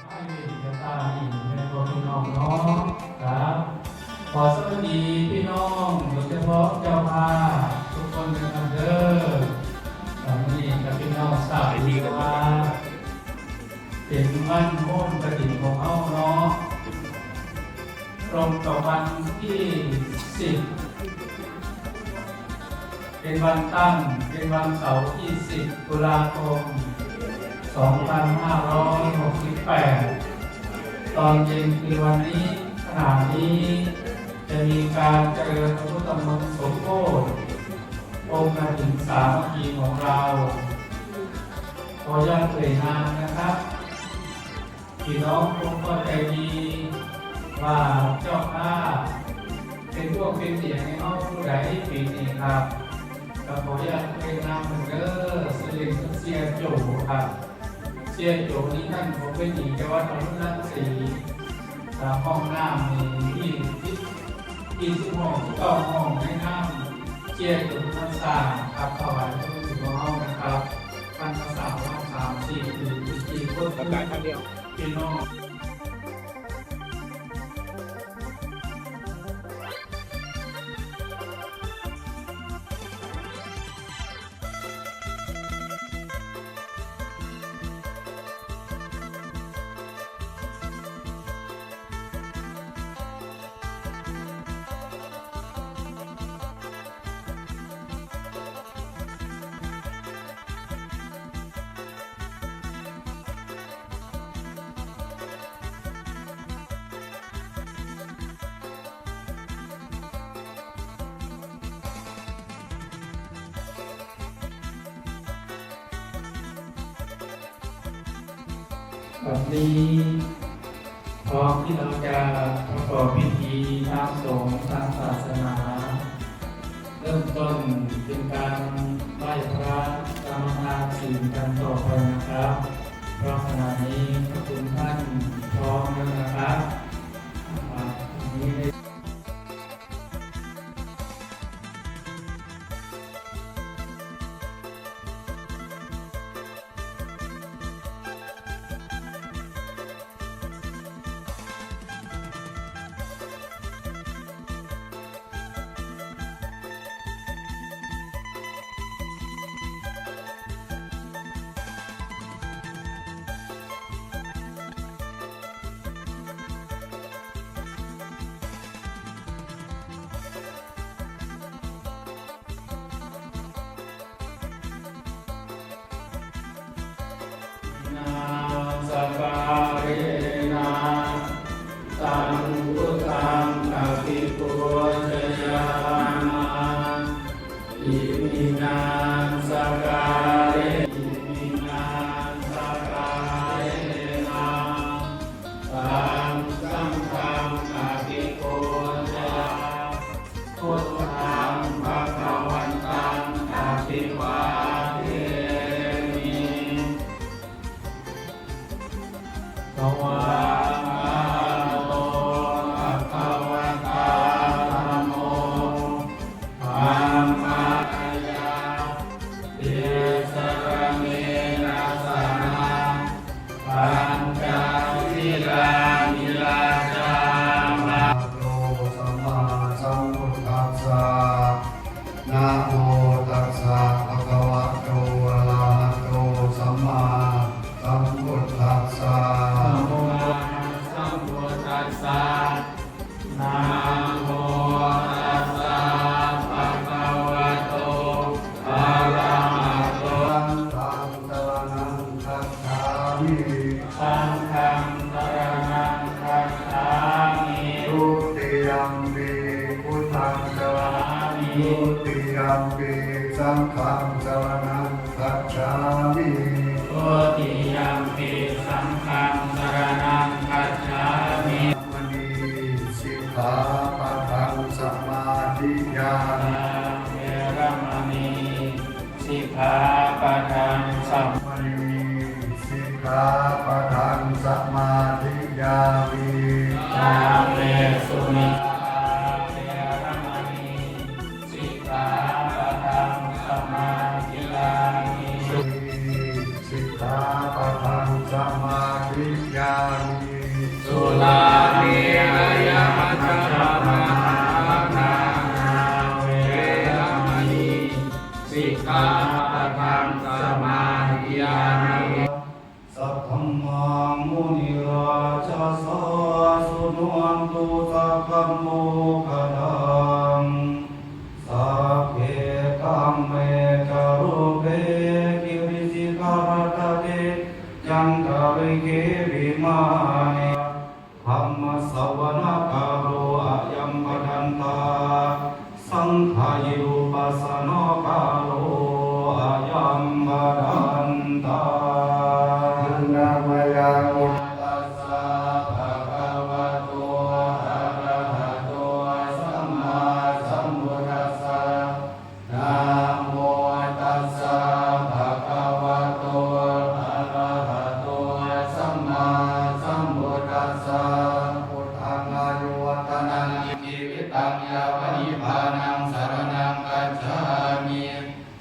ໃນເວລານີ້ແມ່ນບໍ່ພີ່ນ້ອງເນາະ ຄັບ ຂໍສະຫວັດດີພີ່ນ້ອງ ໂດຍສະເພາະເຈົ້າພາບທຸກຄົນນະຄັບເດີ. ມື້ນີ້ກໍພີ່ນ້ອງຊາບດີວ່າ ເປັນວັນໂຮມກະຖິນຂອງເຮົາເນາະ ຕົງກັບວັນທີສິບ ເປັນວັນຕັ້ງ ເປັນວັນເສົາທີສິບ ຕຸລາຄົມ ສອງພັນຫ້າຮ້ອຍຫົກສິບແປດ ຕອນເຢັນຄືນວັນນີ້ ຂະນະນີ້ຈະມີການຈະເລີນພະພຸດທະມົນສົມໂພດ ອົງກະຖິນສາມັກຄີຂອງເຮົາ. ຂໍຢ່າເອີ່ຍນາມນະຄັບ ພີ່ນ້ອງຄົງເຂົ້າໃຈດີວ່າເຈົ້າພາບເປັນພວກເປັນເມຍໃຫ້ເຮົາຜູ້ໃດປີນີ້ຄັບ ກໍຂໍຢ່າເອີ່ຍນາມເພິ່ນເດີ ຊື່ຫຼິ້ນເພິ່ນເຊຍໂຈຄັບ. ເຊຍໂຈນີ້ທ່ານບໍ່ເປັນອີ່ແຕ່ວ່າທ່ານລັງສີ ອ່າ ຫ້ອງນ້ຳນີ້ມີສິບ ມີສິບຫ້ອງ ສິບເກົ້າຫ້ອງໃນນ້ຳ ເຊຍໂຈມາສ້າງຄັບ ຖວາຍພະຄຸນຂອງເຮົານະຄັບ. ທ່ານມາສ້າງປະມານສາມສີ່ປີ ປີຄົນ ປະກາດຄັ້ງດຽວ ພີ່ນ້ອງ. ບັດນີ້ ພ້ອມທີ່ເຮົາຈະປະກອບພິທີທາງສົງທາງສາສະໜາ ເລີ່ມຕົ້ນເປັນການໄຫວ້ພະ ສະມາທານສິນກັນຕໍ່ໄປນະຄັບ. ເພາະຂະນະນີ້ພະຄຸນທ່ານພ້ອມແລ້ວນະຄັບ. ນາ ສະກາເຣນະ ສັງພຸດທັງ ອະພິປູຈະຍາມະ. ອິມິນາ ສະກາເຣ ອິມິນາ ສະກາເຣນະ ສັງ ສັງຄັງ ອະພິປູຈະຍາ ພຸດທັງ ພະຄະວັນຕັງ ອະພິວາເທມິ. ສະວາກາໂຕ ພະຄະວະຕາ ທຳໂມ ທຳມະຍາ ຕິສະລະເນນະສະນະ ປັນຈະສີລານິລາຈາມະ. ໂຕ ສຳມາສຳພຸດທັດສະ ນະໂມຕັດສະ ພະຄະວະໂຕ ອະລະຫະໂຕ ສຳມາສຳພຸດທັດສະ ນະໂມຕັດສະ ພະຄະວະໂຕ ອະລະຫະໂຕ ສະລັນນັງ ຄັດສາມິ ສັງຄັງ ສະລະນັງ ຄັດສາມິ ທຸຕິຍຳປີ ພຸດທັງ ສະລະນັງ ທຸຕິຍຳປີ ສັງຄັງ ສະລະນັງ ຄັດສາມິ ທຸຕິຍຳປີ ສັງຄັງ ສະລະນັງ ຄັດສາມິ ເວລະມະນີ ສິກຂາປະທັງ ສະມາທິຍາມິ ເວລະມະນີ ສິກຂາປະທັງ ສະມາທິ ສິກຂາປະທັງ ສະມາທິຍາມິ ກາເມສຸມິ ເວລະມະນີ ສິກຂາປະທັງ ສະມາທິຍາມິ ສິກຂາປະທັງ ສະມາທິຍາ ສັງຄາຍະໂອປາສະນາກາໂລ ອາຍັງ ພະວັນຕາ ນະມະຍັງ ຕັດສະ ພະຄະວະໂຕ ອະຣະຫະໂຕ ສຳມາສຳພຸດທັດສະ ນະໂມຕັດສະ ພະຄະວະໂຕ ອະຣະຫະໂຕ ສຳມາສຳພຸດທັດສະ ພຸດທັງ ອາຍຸວັດທະນັງ ຊີວິຕັງ ຍາວະນິບພານັງ ສະຣະນັງ ກັດສາມິ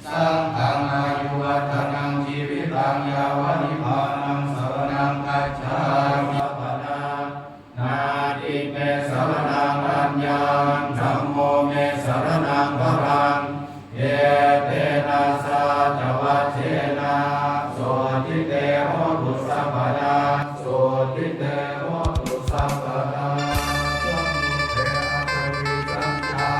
ສັງຄັງ ອາຍຸວັດທະນັງ ຊີວິຕັງ ຍາວະນິບພານັງ ສະຣະນັງ ກັດສາມິ ສະປະດາ ນາຕິເມ ສະຣະນັງ ອັນຍັງ ທຳໂມເມ ສະຣະນັງ ພະລັງ ເອເຕນະ ສາຈະວັດເທນະ ໂສທິເຕ ໂຫຕຸ ສະປະດາ ໂສທິເຕ ໂຫຕຸ ສະປະດາ ສະມຸດເທ ອະສະມິ ສັນຈາ